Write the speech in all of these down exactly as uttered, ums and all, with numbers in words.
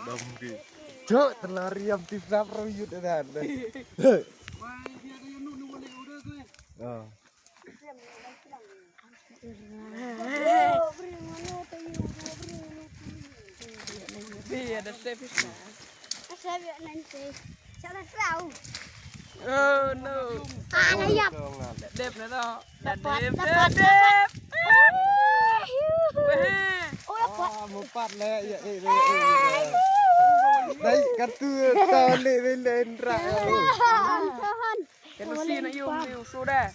Dam ki. Cok, telari am ti sap ro yut dan. Ah. Bi ada service na. Oh no. Ah, na yap. Dep na to. Dapat, dep, dapat, dep, dapat. Dep. Weh. Oh, dapat. Ah, mo pat le, ya, eh, eh, eh. Dai, katu ta le, le, le, indra. Kan si na yung, yung sudah.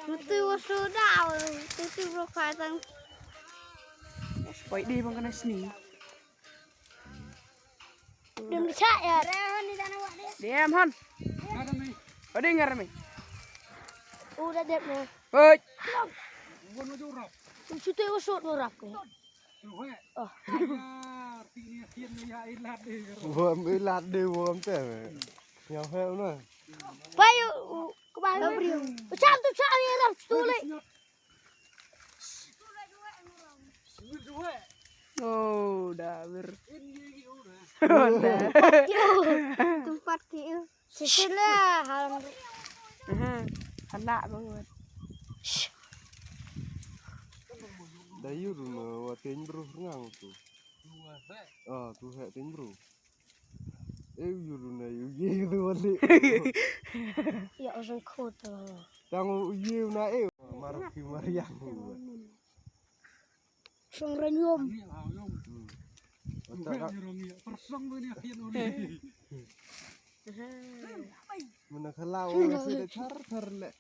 Tutu sudah, tutu bro khatang. Poi di bang kana sini. Dum cha ya. Diam han. Ode ngar mi. Udah dep na. Hoi. Tutu usut urap ke. Oh. Wam ilat de wam te. Nyau he una. Payu, kebal bri. Cham tu cham ya ram tu le. Oh, da wir. Tempat ki. Sisi le halam. Aha. Anak banget. Da yur na wa ten bro ngang tu. Ah, tu he ten bro. Eh, yur na yu ye tu wali. Ya, ozon khot. Tang u ye na eh. Mar ki mar yang. Song renyum. Mana kalau orang sudah thar thar le.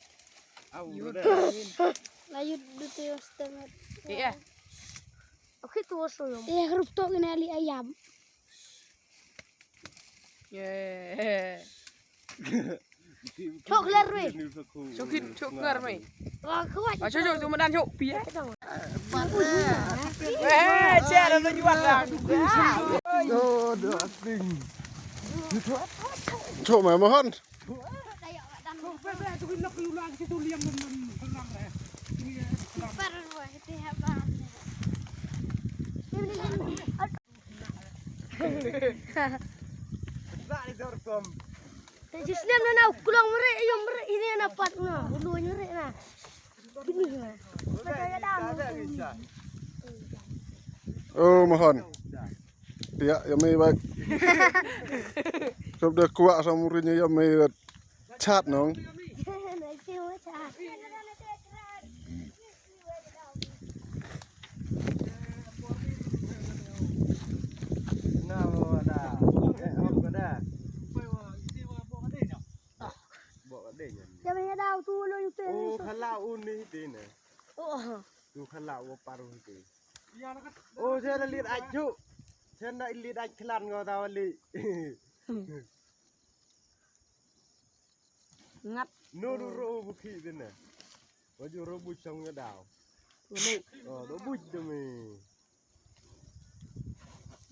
Au. La yut du te steng. Iya. Oke tu so yo. Eh, grup to kena li ayam. Ye. Chok ler re. Chok kit, chok ler re. Wa khwat. Wa chok, chok, chok madan chok. Pia. Eh, che la lo yuat la. Do do ting. Chok ma mohon. Te jisnem na na kulong mere yom mere ini na pat na bulu mere na. Ini na. Oh, mohon. Tiak, ya mai bak. Sob da kuak sama muridnya ya mai chat nong. Oh, khala uni dine. Oh. Tu khala wo paru ti. Oh, saya lihat aju. Saya nak lihat aj klan ngau tahu li. Ngat. No du ro bu khi dine. Waju ro bu chong ya dau. Wale. Oh, do bu de me.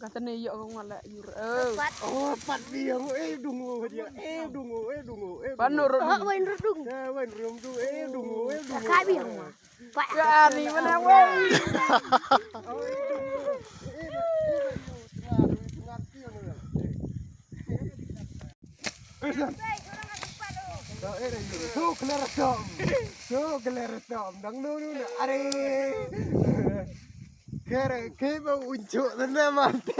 Kata ne yok ko ngala yur. Eh. Oh, pat bi yang eh dungo dia. Eh, dungo, eh, dungo, eh. Pano ro. Oh, wain ro dung. Ya, wain ro dung, eh, dungo, eh, dungo. Ka bi yang. Ka ni mana wai. Tu keler tom. Tu keler tom. Dang nu nu na. Are. Kere keba unjuk tena mante.